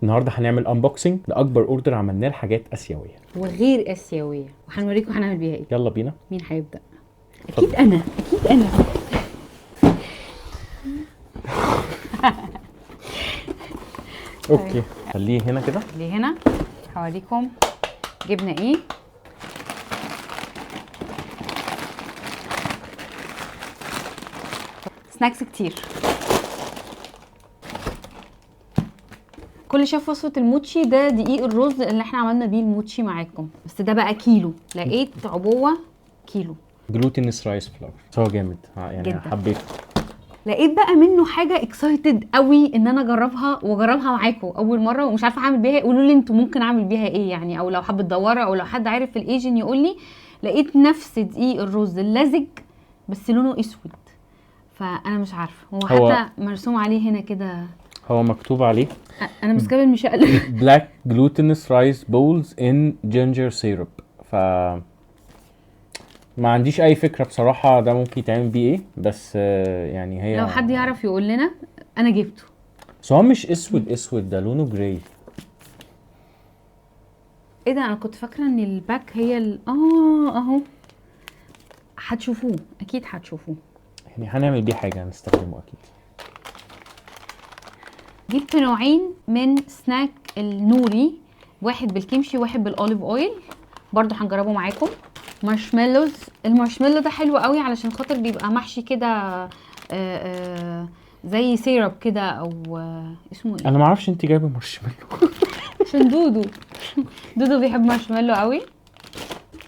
النهارده هنعمل unboxing لاكبر order عملناه لحاجات اسيوية وغير اسيوية، وهنوريكم هنعمل بيها ايه. يلا بينا. مين هيبدا؟ اكيد انا، اكيد انا. okay خليه هنا كده، خليه هنا. هوريكم جبنا ايه. snacks كتير. كل شاف وصفة الموتشي ده دقيق الرز اللي احنا عملنا بيه الموتشي معاكم، بس ده بقى كيلو، لقيت عبوة كيلو. glutinous rice flour، هو جامد يعني جدا. حبيته. لقيت بقى منه حاجة excited قوي ان انا اجربها واجربها معاكم اول مرة، ومش عارفة اعمل بيها ايه. قولوا لي انتوا ممكن اعمل بيها ايه يعني، او لو حابة تدوروا، او لو حد عارف في ال Asian يقول لي. لقيت نفس دقيق الرز اللزج بس لونه اسود، فانا مش عارفه هو حتى مرسوم عليه هنا كده، هو مكتوب عليه، انا ماسكاه بالمشقلب، black glutinous rice balls in ginger syrup. ف ما عنديش اي فكرة بصراحة ده ممكن يتعمل بيه ايه، بس يعني هي لو حد يعرف يقول لنا. انا جبته، بس هو مش اسود اسود، ده لونه gray. ايه ده؟ انا كنت فاكره ان ال pack هي اهو، هتشوفوه اكيد، هتشوفوه يعني هنعمل بيه حاجة، هنستخدمه اكيد. جبت نوعين من سناك النوري، واحد بالكيمشي وواحد بال olive oil، برضو هنجربه معاكم. marshmallows، ال marshmallow ده حلو قوي علشان خاطر بيبقى محشي كده زي syrup كده، او اسمه ايه؟ انا ما اعرفش انت جايبه مارشميلو عشان دودو دودو بيحب مارشميلو قوي.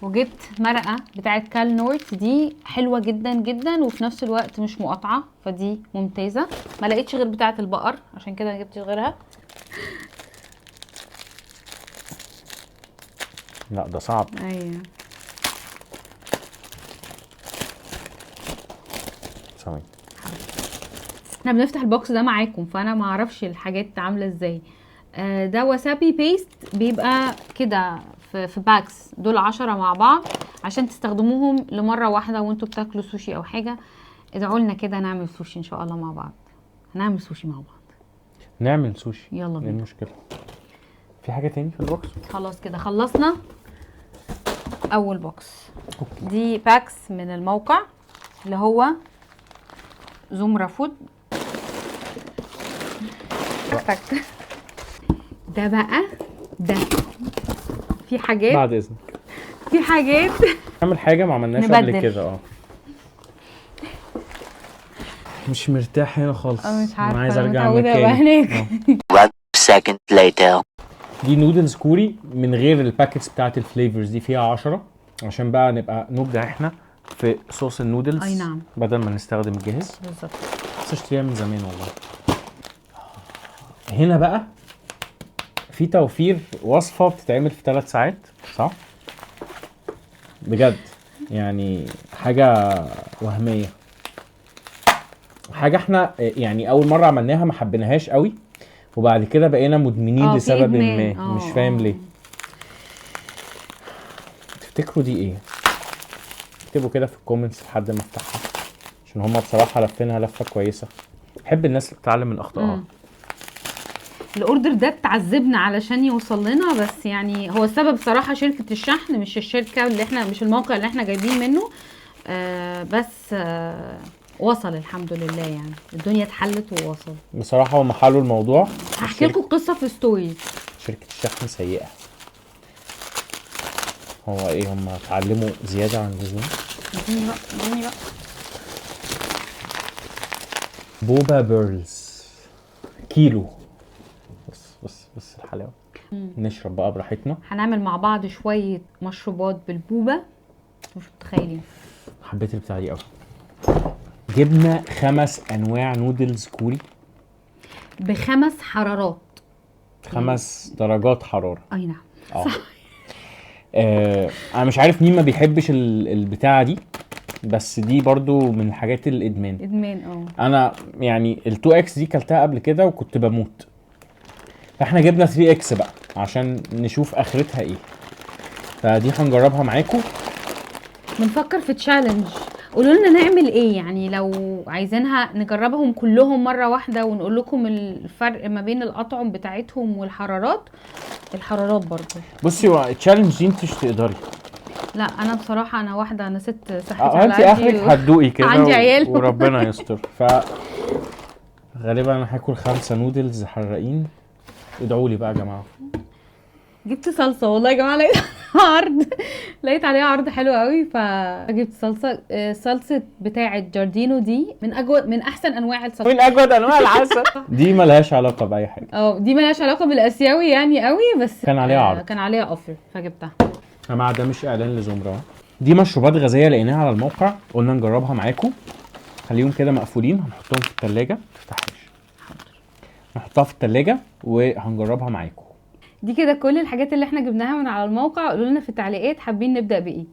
وجبت مرقه بتاعه كال نورت، دي حلوة جدا جدا وفي نفس الوقت مش مقاطعه، فدي ممتازة. ما لقيتش غير بتاعه البقر عشان كده ما جبتش غيرها. لا ده صعب. ايوه ثواني، احنا بنفتح ال box ده معاكم فانا ما اعرفش الحاجات عامله ازاي. ده wasabi paste، بيبقى كده في packs، دول 10 مع بعض عشان تستخدموهم لمره واحدة وانتوا بتاكلوا سوشي او حاجة. ادعوا لنا كده نعمل سوشي ان شاء الله مع بعض. هنعمل سوشي مع بعض، نعمل سوشي، يلا بينا. ايه المشكلة؟ في حاجة تاني في ال box؟ خلاص كده خلصنا اول box. okay. دي packs من الموقع اللي هو زمرة فود. ده بقى ده في حاجات، بعد اذنك في حاجات نعمل حاجة ما عملناش قبل كده. مش مرتاح هنا خالص، مش عارفه، انا عايز ارجع مكاني. 1 second later. دي نودلز كوري من غير ال packets بتاعت ال flavors دي، فيها 10 عشان بقى نبقى نبدع احنا في صوص النودلز. اي نعم، بدل ما نستخدم الجاهز. بالظبط، بس اشتريها من زمان والله. هنا بقى في توفير، وصفة بتتعمل في 3 ساعات، صح؟ بجد يعني حاجة وهمية، حاجة احنا يعني أول مرة عملناها ما حبيناهاش قوي، وبعد كده بقينا مدمنين لسبب ما، مش فاهم ليه. تفتكروا دي ايه؟ اكتبوا كده في ال comments لحد ما افتحها، عشان هما بصراحة لفينها لفة كويسة. بحب الناس اللي بتتعلم من أخطائها. ال order ده اتعذبنا علشان يوصل لنا، بس يعني هو السبب صراحة شركة الشحن، مش الشركة اللي احنا، مش الموقع اللي احنا جايبين منه. بس وصل الحمد لله، يعني الدنيا اتحلت ووصل. بصراحة هم حلوا الموضوع. هحكي لكم قصة في stories. شركة الشحن سيئه. هو ايه، هم اتعلموا زيادة عن اللزوم؟ اديني بقى، اديني بقى. boba pearls كيلو. بص بص بص الحلاوة. نشرب بقى براحتنا. هنعمل مع بعض شوية مشروبات بال boba، مش متخيلين. حبيت البتاعه دي قوي. جبنا 5 انواع نودلز كوري ب5 حرارات، 5 درجات حرارة. اي نعم صح. انا مش عارف مين ما بيحبش البتاعه دي، بس دي برضو من حاجات الادمان. ادمان. انا يعني ال2 X دي كلتها قبل كده وكنت بموت، فاحنا جبنا 3 X بقى عشان نشوف اخرتها ايه، فدي هنجربها معاكم. بنفكر في challenge. قولوا لنا نعمل ايه، يعني لو عايزينها نجربهم كلهم مرة واحدة ونقول لكم الفرق ما بين الاطعم بتاعتهم والحرارات. الحرارات برضو بصي، هو ال challenge دي انت مش تقدري. لا انا بصراحة انا واحدة، انا ست صحتي اه على انت قدي اخرك هتدوقي كده عندي عيال. وربنا يستر. ف غالبا انا هاكل 5 نودلز حراقين. ادعوا لي بقى يا جماعة. جبت صلصه والله يا جماعة، لقيت عرض، لقيت عليها عرض حلو قوي فجبت صلصه. صلصه بتاعه جاردينو دي من اجود، من احسن انواع الصلصه، من اجود انواع العسل. دي ملهاش علاقة باي حاجة. دي ملهاش علاقة بالاسيوي يعني قوي، بس كان عليها عرض. كان عليها offer فجبتها. يا جماعة ده مش اعلان لزمره، دي مشروبات غازية لقيناها على الموقع قلنا نجربها معاكم. خليهم كده مقفولين، هنحطهم في التلاجة. ما تفتحهاش. نحطها في التلاجة وهنجربها معاكم. دي كده كل الحاجات اللي احنا جبناها من على الموقع. قولوا لنا في التعليقات حابين نبدأ بايه.